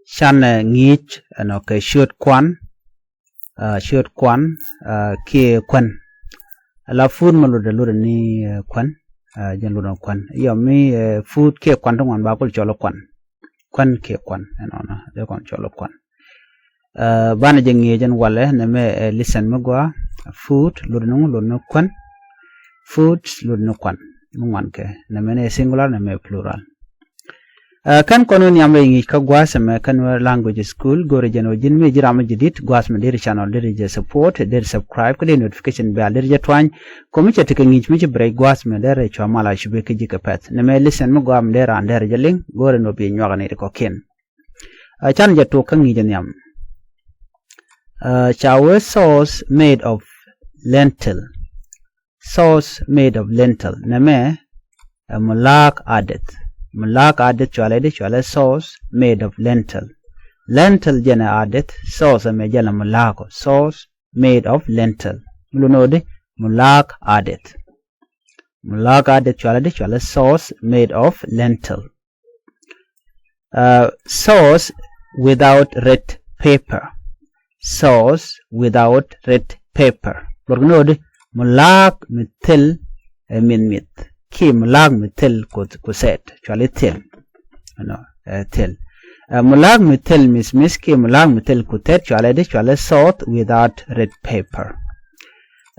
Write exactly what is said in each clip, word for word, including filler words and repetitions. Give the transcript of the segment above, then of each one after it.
Canɛ ŋi̱i̱c ɛnɔ kɛ ciöt kuan, ciöt kuan kiɛ kuän. Ala food mɛ lotdɛ lotdɛ ni kuän, jɛn lotdɛ kuän. Yɔ mi food kiɛ kuan ti ŋuan ba kul cɔl kuan. Kuän kiɛ kuan ɛnɔnɔ dee kɔn cɔl kuan. Banɛ jɛ ŋi̱i̱c ɛn walɛ nɛmɛ ɛ listen mi gɔaa. Food lotdɛ ni ŋu, lotdɛ ni kuän. Food lotdɛ ni kuan. Mi ŋuan kɛ nɛmɛ ni singular, nɛmɛ plural. Kɛn kɔn wä nhiam rɛy ŋi̱i̱c kä gua̱a̱th ɛmɛ kä Nuer Language School. Go̱rɛ jɛn ɣöö ji̱n mi ji̱ ram mi ji̱ di̱t gua̱a̱th mɛ deri channel deri jɛ support, deri subscribe kä deri notification bell deri jɛ tuany. Kɔ mi cɛ tekɛ ŋi̱i̱c mi ci bi rɛc gua̱a̱th mɛ derɛ cua mal a cubi kä ji̱ kɛ pɛth. Nɛmɛ listen mi gɔaa mi dee raan derɛ jɛ liŋ, go̱rɛ ni ɣöö bi nyuak ni ti kɔ̱kiɛn. Can jɛ tok kä ŋi̱i̱c ɛ nhiam. Ca wee sauce made of lentil. Sauce made of lentil. Nɛmɛ ɛ mulaak adɛth. Mulaak adɛth cualɛ di, cualɛ sauce made of lentil. Lentil jɛn ɛ adɛth, sauce ɛmɛ jɛn ɛ mulaak ɔ. Sauce made of lentil. Mi lotdɛ ni ɣöö di mulaak adɛth. Mulaak adɛth cualɛ di, cualɛ sauce made of lentil. Sauce without red pepper. Sauce without red pepper. Luɔtkɛ ni ɣöö di mulaak mi thil ɛ mith mith kiɛ mulaak mi thil ku thɛt, cuali thil. Ɛnɔ ɛ thil. Mulaak mi thil mith mith kiɛ mulaak mi thil ku thɛt cualɛ di, cualɛ sauce without red pepper.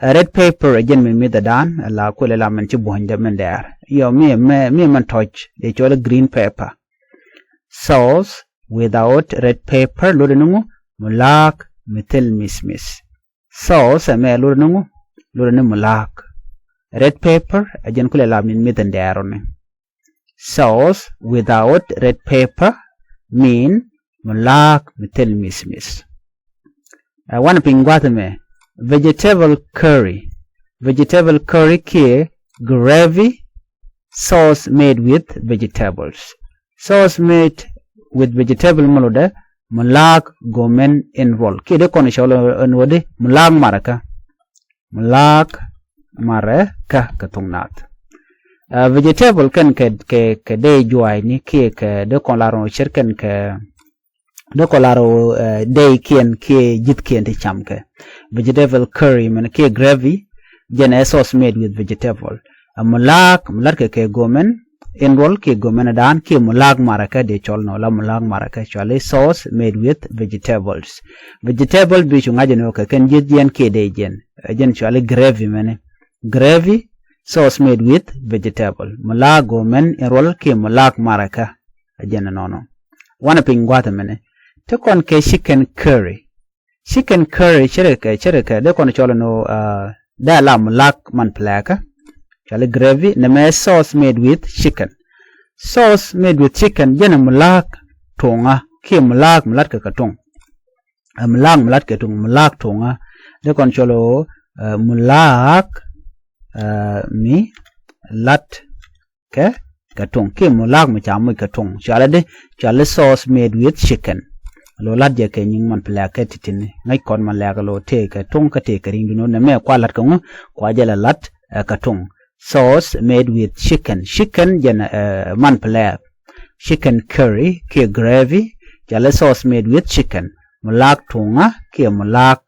Red pepper ɛ jɛn mi mithdan, la kulɛ la min ci buɔ̱nydɛ min dɛɛr. Yɔ mi mɛ mi min tɔc dee cɔl green pepper. Sauce without red pepper lotdɛ ni ŋu? Mulaak mi thil mith mith. Sauce ɛmɛ lotdɛ ni ŋu? Lotdɛ ni mulaak. Red pepper ɛ jɛn kulɛ la min mith in dɛɛr ɔ ni. Sauce without red pepper mean mulaak mi thil mith mith. Wanɛ piny gua̱a̱th ɛmɛ vegetable curry. Vegetable curry kiɛ gravy, sauce made with vegetables. Sauce made with vegetable mi lotdɛ mulaak gomɛn in ruɔl kiɛ dee kɔn cɔl ɛn ɣöö di mulaak marɛ kä. Mulaak marɛ kä kɛ thok naath. Vegetable kɛn kɛ kɛ dee juaacni kiɛ kɛ dee kɔn lar ɣöö cɛr kɛn kɛ dee kɔn lar ɣöö dee kiɛn kiɛ ji̱thkiɛn ti cam kɛ. Vegetable curry mɛn kiɛ gravy jɛn ɛ sauce made with vegetable. Ɛ mulaak mi la̱tkɛ kɛ gomɛn in ruɔl kiɛ gomɛn dan kiɛ mulaak marɛ kä dee cɔl nɔ la mulaak marɛ kä cuali sauce made with vegetables. Vegetable bi cu ŋa̱c ɛn ɣöö kɛ kɛn ji̱th jiɛn kiɛ dee jiɛn. Ɛ jɛn cuali gravy mɛni. Gravy, sauce made with vegetable. Mulaak gomɛn in ruɔl kiɛ mulaak marɛ kä. Ɛ jɛn ɛnɔnɔ. Wanɛ piny gua̱a̱th ɛmɛni. Ti kɔn kɛ chicken curry. Chicken curry cɛ rɛ kɛ cɛ rɛ kɛ dee kɔn cɔl ɛn ɣöö dee a la mulaak man plɛɛkä. Cuali gravy nɛmɛ sauce made with chicken. Sauce made with chicken jɛn ɛ mulaak tuŋä kiɛ mulaak mi la̱tkɛ kɛ tuŋ. Ɛ mulaak mi la̱tkɛ tuŋ, mulaak tuŋä dee kɔn cɔl ɣöö mulaak mi la̱tkɛ kɛ tuŋ kiɛ mulaak mi ca moc kɛ tuŋ. Cuali di cuali sauce made with chicken. Lo la̱t jɛ kɛ nyiŋ man plɛɛkä ti̱ti̱ni ŋäc kɔn man lɛɛkä lo tëë kɛ tuŋ kä tëë kɛ ri̱ŋ dun ɣöö nɛmɛ kua la̱t kɛ ŋu? Kua jɛ lɛ la̱t kɛ tuŋ. Sauce made with chicken. Chicken jɛn ɛ man plɛɛk. Chicken curry kiɛ gravy cuali sauce made with chicken. Mulaak tuŋä kiɛ mulaak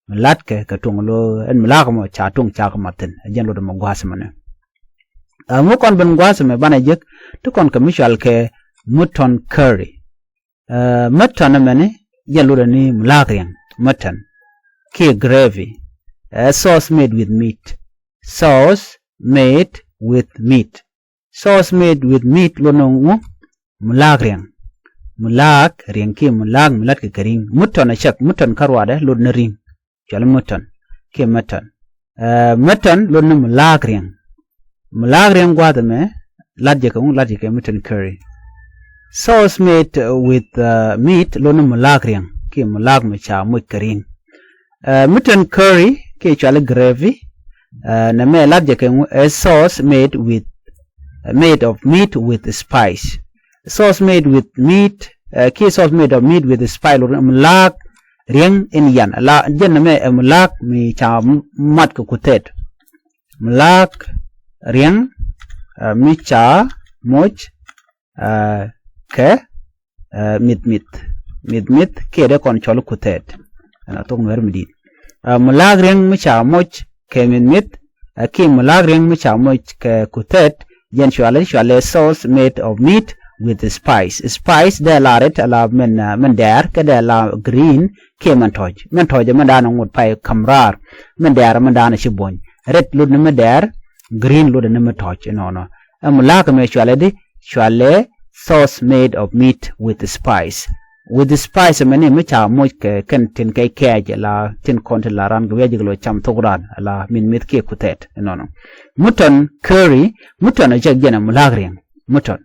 mi la̱tkɛ kɛ tuŋ lo ɛn mulaak mɔ ca tuŋ ca kɛ mathin. Ɛ jɛn lotdɛ mɔ gua̱a̱th mɛni. Ɛ mi kɔn ben gua̱a̱th mɛ banɛ jek ti kɔn kɛ mi cual kɛ mutton curry. Mutton ɛmɛni jɛn lotdɛ ni mulaak riɛŋ. Mutton kiɛ gravy. Ɛ sauce made with meat. Sauce made with meat. Sauce made with meat lotdɛ ni ŋu? Mulaak riɛŋ. Mulaak riɛŋ kiɛ mulaak mi la̱tkɛ kɛ ri̱ŋ. Mutton ɛ cäk, mutton kä ruacdɛ lotdɛ ni ri̱ŋ. Cuali mutton kiɛ mutton. Mutton lotdɛ ni mulaak riɛŋ. Mulaak riɛŋ gua̱a̱th ɛmɛ la̱t jɛ kɛ ŋu? La̱t jɛ kɛ mutton curry. Sauce made with meat lotdɛ ni mulaak riɛŋ kiɛ mulaak mi ca moc kɛ ri̱ŋ. Mutton curry kiɛ cuali gravy. Nɛmɛ la̱t jɛ kɛ ŋu? Ɛ sauce made with made of meat with spice. Sauce made with meat kiɛ sauce made of meat with spice lotdɛ ni mulaak riɛŋ in yan. La jɛn nɛmɛ ɛ mulaak mi ca mat kɛ ku thɛt. Mulaak riɛŋ mi ca moc kɛ mith mith. mith mith kiɛ dee kɔn cɔl kuthɛɛt. Ɛn a thok nuɛr mi di̱i̱t. Ɛ, mi la̱a̱k riäŋ mi ca moc kɛ mith mith, ɛ, kiɛ mi la̱a̱k riäŋ mi ca moc kɛ kuthɛɛt, jɛn cualɛ, cualɛ sauce made of meat with spice. Spice dee la red, ala min, ɛ, min dɛɛr, kɛ dee la green kiɛ min tɔ̱c. Min tɔ̱c ɛ min da̱a̱n ŋot pay ka̱m raar. Min dɛɛr ɛ min da̱a̱n ci buɔ̱ny. Red lotdɛ ni mi dɛɛr, green lotdɛ ni mi tɔ̱c inɔnɔ. Ɛ mi la̱a̱k ɛmɛ cualɛ di, cualɛ sauce made of meat with spice. With spice ɛmɛ ni mi ca moc kɛ kɛn tin kɛ kɛɛc, ala tin kɔn tin la raan kɛ wi̱i̱ a jɛ kɛ lɔ cam thok raan, ala mith mith kiɛ kuthɛɛt inɔnɔ. Mutton curry, mutton ɛ cɛ jɛn ɛ mi la̱a̱k riäŋ. Mutton,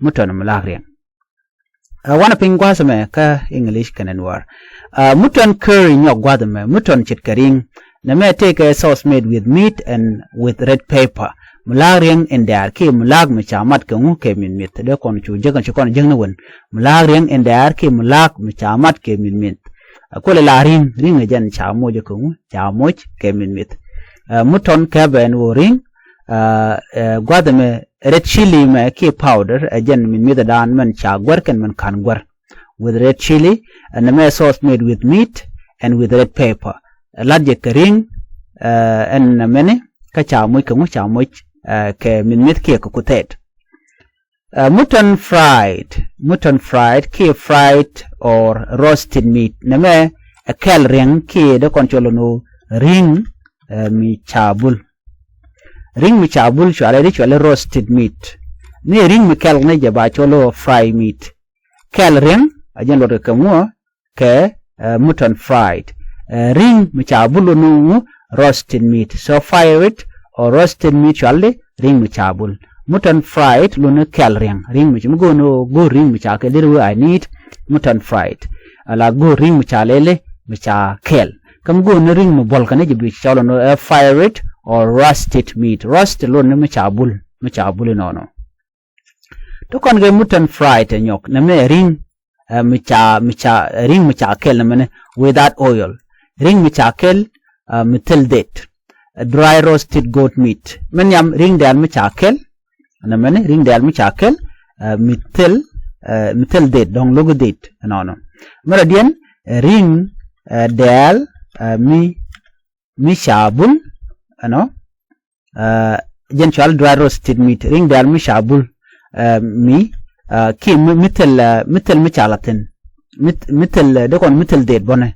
mutton ɛ mi la̱a̱k riäŋ. Ɛ, wanɛ piny gua̱a̱th ɛmɛ kä English kɛnɛ Nuäär. Ɛ, mutton curry nyɔk gua̱a̱th ɛmɛ, mutton ce̱tkɛ ri̱ŋ. Nɛmɛ tëëkɛ sauce made with meat and with red pepper. Mi la̱a̱k riäŋ in dɛɛr kiɛ mi la̱a̱k mi ca mat kɛ ŋu, kɛ mith mith. Dee kɔn cu jek, ci kɔn jek ni wen. Mi la̱a̱k riäŋ in dɛɛr kiɛ mi la̱a̱k mi ca mat kɛ mith mith. Ɛ, kuɔlɛ la ri̱ŋ, ri̱ŋ ɛ jɛn ca moc kɛ ŋu, ca moc kɛ mith mith. Ɛ, mutton kɛ ben wä ri̱ŋ. Ɛ, ɛ, gua̱a̱th ɛmɛ red chili mɛ kiɛ powder, ɛ jɛn mith mith ɛ da̱a̱n min ca guär kɛn min ka̱n guär. With red chili, ɛ, nɛmɛ sauce made with meat and with red pepper. Ɛ, la̱t jɛ kɛ ri̱ŋ, ɛ, ɛn nɛmɛni, kä ca moc kɛ ŋu, ca moc, ɛ, kɛ mith mith kiɛ kɛ kuthɛɛt. Ɛ, mutton fried, mutton fried kiɛ fried or roasted meat. Nɛmɛ ɛ kɛl riäŋ kiɛ dee kɔn cɔl ɛn ɣöö ri̱ŋ, ɛ, mi ca bul. Ri̱ŋ mi ca bul cualɛ di, cualɛ roasted meat. Mi ri̱ŋ mi kɛl ni jɛ ba cɔl ɣöö fry meat. Kɛl riäŋ a jɛn luɔt kɛ kɛ ŋu, kɛ, ɛ, mutton fried. Ɛ, ri̱ŋ mi ca bul ni ŋu, roasted meat. So fry it or roasted meat cualɛ di ri̱ŋ mi ca bul. Mutton fried luni kɛl riäŋ. Ri̱ŋ mi ca, mi go̱o̱r ni ɣöö go̱o̱r ri̱ŋ mi ca kɛl, di ri wee I need mutton fried. Ala go̱o̱r ri̱ŋ mi ca lɛli, mi ca kɛl. Kä mi go̱o̱r ni ri̱ŋ mi buɔl kɛn jɛ bi cɔl ɛn ɣöö, ɛ, fry it or roasted meat. Roast luni mi ca bul, mi ca bul inɔnɔ. Ti kɔn kɛ mutton fried ɛ nyɔk, nɛmɛ ri̱ŋ, ɛ, mi ca, mi ca, ri̱ŋ mi ca kɛl nɛmɛni without oil. Ri̱ŋ mi ca kɛl, ɛ, mi thil dhet. Ɛ, dry roasted goat meat. Mi nhiam ri̱ŋ dɛɛl mi ca kɛl, nɛmɛni ri̱ŋ dɛɛl mi ca kɛl, ɛ, mi thil, ɛ, mi thil dhet, dɔ̱ŋ lo̱k dhet inɔnɔ. Mi rɔ̱diɛn, ɛ, ri̱ŋ, ɛ, dɛɛl, ɛ, mi, mi ca bul, ɛnɔ, ɛ, jɛn cual dry roasted meat, ri̱ŋ dɛɛl mi ca bul, ɛ, mi, ɛ, kiɛ mi, mi thil, ɛ, mi thil mi ca la thi̱n. Mi, mi thil, ɛ, dee kɔn mi thil dhet bɔnɛ.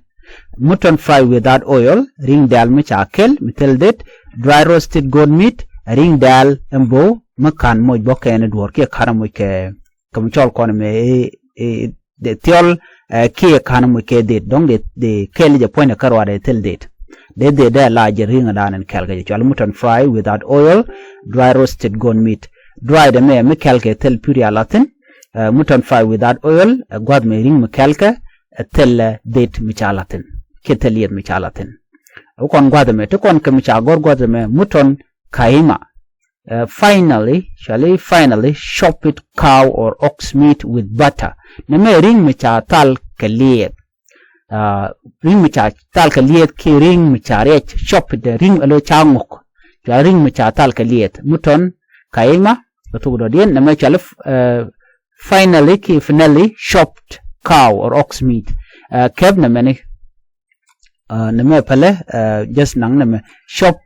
Mutton fry without oil, ri̱ŋ dɛɛl mi ca kɛl, mi thil dhet, dry roasted goat meat, ri̱ŋ dɛɛl ɛn bo̱o̱ mi ka̱n moc bä kɛn duɔ̱ɔ̱r kiɛ ka̱n moc kɛ, kɛ mi cɔl kɔn mɛ, ɛ, ɛ, dee thiɔl, ɛ, kiɛ ka̱n moc kɛ dhet, dɔ̱ŋ dee, dee kɛl jɛ puɔ̱nydɛ kä ruaadɛ thil dhet. Dee dhet dee la jɛ ri̱ŋ dan ɛn kɛl kɛ jɛ cual mutton fry without oil, dry roasted goat meat. Dry dɛ mɛ mi kɛl kɛ thil pir ya la thi̱n, ɛ, mutton fry without oil, ɛ, gua̱th mɛ ri̱ŋ mi kɛl kɛ, ɛ, thil, ɛ, dhet mi ca la thi̱n. Kiɛ thil yeth mi ca la thi̱n. Ɛ, kɔn gua̱th mɛ, ti kɔn kɛ mi ca gɔr gua̱th mɛ, mutton kaima. Ɛ, finally, cuali finally, chopped cow or ox meat with butter. Nɛmɛ ri̱ŋ mi ca thal kɛ liɛth. Ɛ, ri̱ŋ mi ca thal kɛ liɛth kiɛ ri̱ŋ mi ca riɛc, chopped, ri̱ŋ alo ca ŋuɔk. Cuali ri̱ŋ mi ca thal kɛ liɛth. Mutton kaima, kɛ thok dɔ̱diɛn, nɛmɛ cuali, ɛ, finally kiɛ finally, chopped cow or ox meat. Ɛ, kɛp nɛmɛni. Ɛ, nɛmɛ pälɛ, ɛ, just naŋ nɛmɛ. Chopped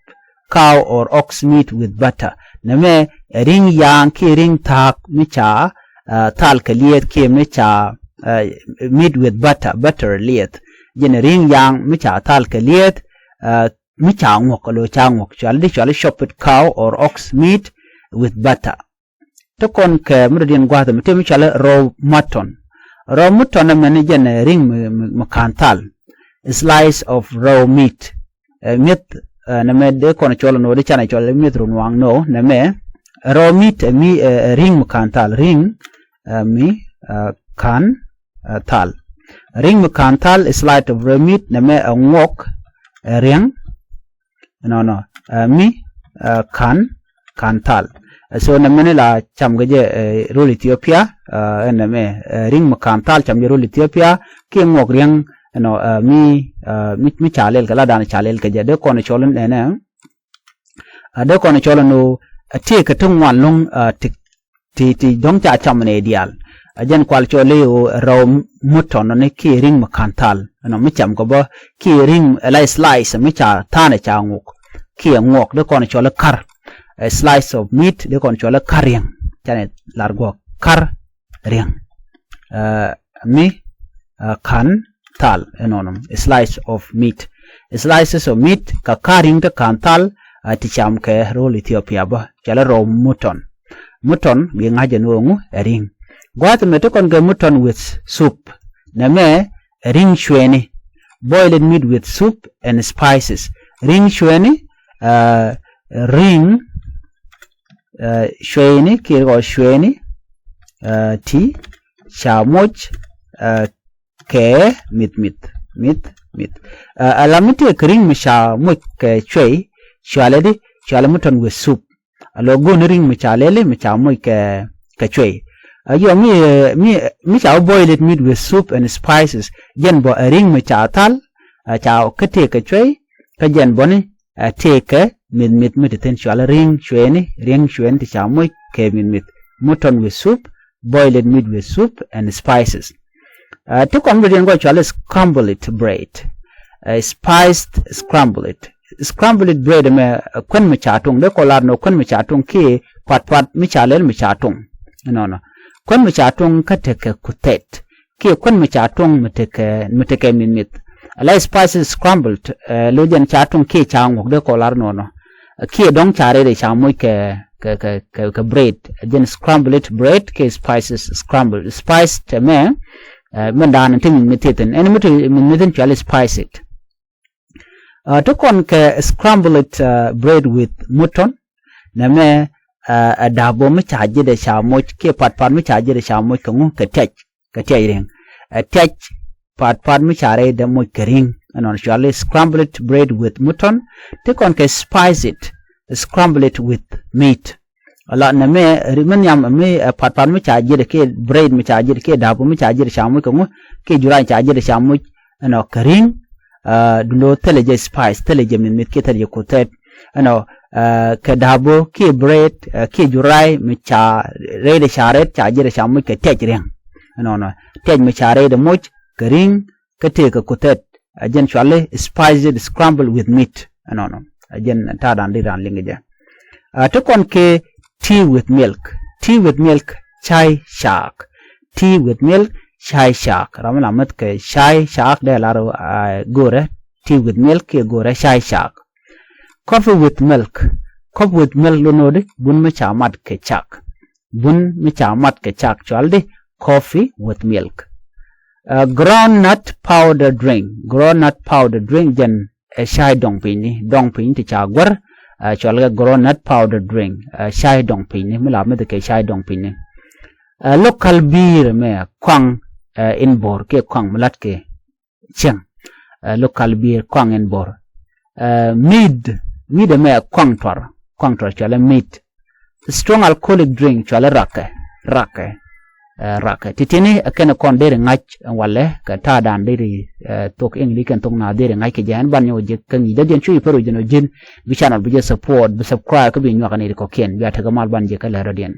cow or ox meat with butter. Nɛmɛ, ɛ, ri̱ŋ yaaŋ kiɛ ri̱ŋ thaak mi ca, ɛ, thal kɛ liɛth kiɛ mi ca, ɛ, meat with butter, butter liɛth. Jɛn ri̱ŋ yaaŋ mi ca thal kɛ liɛth, ɛ, mi ca ŋuɔk, alo ca ŋuɔk. Cuali di cuali chopped cow or ox meat with butter. Ti kɔn kɛ mi dɔ̱diɛn gua̱a̱th ɛmɛ ti mi cɔal raw mutton. Raw mutton ɛmɛni jɛn ɛ ri̱ŋ mi, mi, mi ka̱n thal. A slice of raw meat. Ɛ mi̱eth, ɛ, nɛmɛ dee kɔn cɔl nɔ, di canɛ cɔl mi̱eth run waŋ nɔ, nɛmɛ. Raw meat ɛ mi, ɛ, ɛ ri̱ŋ mi ka̱n thal, ri̱ŋ, ɛ, mi, ɛ, ka̱n, ɛ, thal. Ri̱ŋ mi ka̱n thal, a slice of raw meat, nɛmɛ ɛ ŋuɔk, ɛ riɛŋ, nɔnɔ, ɛ, mi, ɛ, ka̱n, ka̱n thal. Ɛ, so nɛmɛni la cam kɛ jɛ, ɛ, rol Ethiopia, ɛ, ɛn nɛmɛ, ɛ, ri̱ŋ mi ka̱n thal cam jɛ rol Ethiopia, kiɛ ŋuɔk riɛŋ, ɛnɔ, ɛ, mi, ɛ, mi, mi ca lɛl kɛ la dan ca lɛl kɛ jɛ. Dee kɔn cɔl ɛnɛ, ɛ, dee kɔn cɔl ɛn ɣöö, ɛ, tëëkɛ ti ŋuan lo̱ŋ, ɛ, ti, ti, ti dɔ̱ŋ ca cam nɛ diaal. Ɛ jɛn kual cɔl i̱ rɛw mutton ni kiɛ ri̱ŋ mi ka̱n thal. Ɛnɔ mi cam kɛ bä kiɛ ri̱ŋ ɛ la slice mi ca tha̱a̱n ɛ ca ŋuɔk. Kiɛ ŋuɔk dee kɔn cɔl i̱ kar. A slice of meat dee kɔn cɔl i̱ kar riɛŋ. Canɛ lar guɔ kar riɛŋ. Ɛ, mi, ɛ, ka̱n thal ɛnɔnɔ. A slice of meat. A slices of meat kɛ kar ri̱ŋ ti ka̱n thal, ɛ, ti cam kɛ ro̱l Ethiopia bä. Cɔl i̱ rɛw mutton. Mutton bi ŋa̱c ɛn ɣöö ŋu ɛ ri̱ŋ. Gua̱a̱th ɛmɛ ti kɔn kɛ mutton with soup. Nɛmɛ ɛ ri̱ŋ cuɛɛni. Boiled meat with soup and spices. Ri̱ŋ cuɛɛni, ɛ, ri̱ŋ, ɛ, cuɛɛni kiɛ rɔ cuɛɛni, ɛ, ti ca moc, ɛ, kɛ mith mith, mith mith. Ɛ, ala mi tëë kɛ ri̱ŋ mi ca moc kɛ cuɛy, cualɛ di, cualɛ mutton with soup. Alɔ go̱o̱n ri̱ŋ mi ca lɛli mi ca moc kɛ, kɛ cuɛy. Ɛ, yɔ mi, mi, mi ca boiled meat with soup and spices. Jɛn bɔ ɛ ri̱ŋ mi ca thal, ɛ, ca kä tëë kɛ cuɛy, kä jɛn bɔni, ɛ, tëë kɛ mith mith mi ti thi̱n cualɛ ri̱ŋ cuɛɛni, ri̱ŋ cuɛɛni ti ca moc kɛ mith mith. Mutton with soup, boiled meat with soup and spices. Ɛ, ti kɔn bi riɛn gɔɔ cualɛ scrambled bread. Ɛ, spiced scrambled. Scrambled bread mɛ, ɛ, kuän mi ca tuŋ. Dee kɔ lar nɔ kuän mi ca tuŋ kiɛ pat pat mi ca lɛl mi ca tuŋ. Ɛnɔnɔ. Kuän mi ca tuŋ kä tekɛ kuthet. Kiɛ kuän mi ca tuŋ mi tekɛ, mi tekɛ mith mith. Ala spices scrambled, ɛ, lo jɛn ca tuŋ kiɛ ca ŋuɔk dee kɔ lar nɔnɔ. Kiɛ dɔ̱ŋ ca rɛy dee ca moc kɛ, kɛ, kɛ, kɛ, kɛ bread. Jɛn scrambled bread kiɛ spices scrambled. Spice tɛ mɛ, ɛ, mɛn da̱a̱n ti mith mith thi̱n. Ɛn mi ti mith mith thi̱n cuali spiced. Ɛ, ti kɔn kɛ scrambled, ɛ, bread with mutton. Nɛmɛ, ɛ, ɛ, da̱a̱p bɔ mi ca ji̱dɛ ca moc kiɛ pat pat mi ca ji̱dɛ ca moc kɛ ŋu kɛ tiac. Kɛ tiac ri̱ŋ. Ɛ, tiac pat pat mi ca rɛy dee moc kɛ ri̱ŋ. Ɛnɔn cuali scrambled bread with mutton. Ti kɔn kɛ spiced, scrambled with meat. Ala nɛmɛ ri mi nhiam mi, ɛ, pat pat mi ca ji̱dɛ kiɛ bread mi ca ji̱dɛ kiɛ da̱a̱p bɔ mi ca ji̱dɛ ca moc kɛ ŋu kiɛ juray ca ji̱dɛ ca moc. Ɛnɔ kɛ ri̱ŋ, ɛ, dundo thilɛ jɛ spice, thilɛ jɛ mith mith kiɛ thilɛ jɛ kuthet. Ɛnɔ, ɛ, kɛ da̱a̱p bɔ kiɛ bread, ɛ, kiɛ juray mi ca rɛydɛ ca rɛt ca ji̱dɛ ca moc kɛ tiac riɛŋ. Ɛnɔnɔ, tiac mi ca rɛydɛ moc kɛ ri̱ŋ kä tëë kɛ kuthet. Ɛ jɛn cuali spiced scramble with meat. Ɛnɔnɔ, ɛ jɛn ta̱a̱ da̱a̱n di da̱a̱n liŋ jɛ. Ɛ, ti kɔn kɛ tea with milk. Tea with milk, cay caak. Tea with milk, cay caak. Ram mi la mäth kɛ cay caak dee lar, ɛ, go̱rɛ. Tea with milk kiɛ go̱rɛ cay caak. Coffee with milk. Coffee with milk lo nodi bun mi ca mat kɛ cak. Bun mi ca mat kɛ cak cual di coffee with milk. Ɛ, groundnut powder drink. Groundnut powder drink jɛn ɛ cay dɔŋ piny ni, dɔŋ piny ti ca guär, ɛ, cual kɛ groundnut powder drink, ɛ, cay dɔŋ piny ni, mi la mi dhi kɛ cay dɔŋ piny ni. Ɛ, local beer mɛ kuaŋ, ɛ, in Bor kiɛ kuaŋ mi lat kɛ cieŋ. Ɛ, local beer kuaŋ in Bor. Ɛ, mead, mead mɛ kuaŋ tuar, kuaŋ tuar cual ɛ mead. Strong alcoholic drink cuali rakɛ, rakɛ, ɛ, rakɛ. Titini ɛ kɛn kɔn deri ŋa̱c walɛ kɛ ta̱a̱ da̱a̱n deri, ɛ, thok English kɛn thok na deri ŋa̱c kɛ jɛ ɛn ban nyɔk jɛ kä ŋi̱i̱c dädiɛn cu i̱ pär wi̱c jɛn ɔ ji̱n bi channel bi jɛ support bi subscribe kä bi nyuak ni ri kɔkiɛn bi a tekɛ mal ban jɛ kä lɛ rɔdiɛn.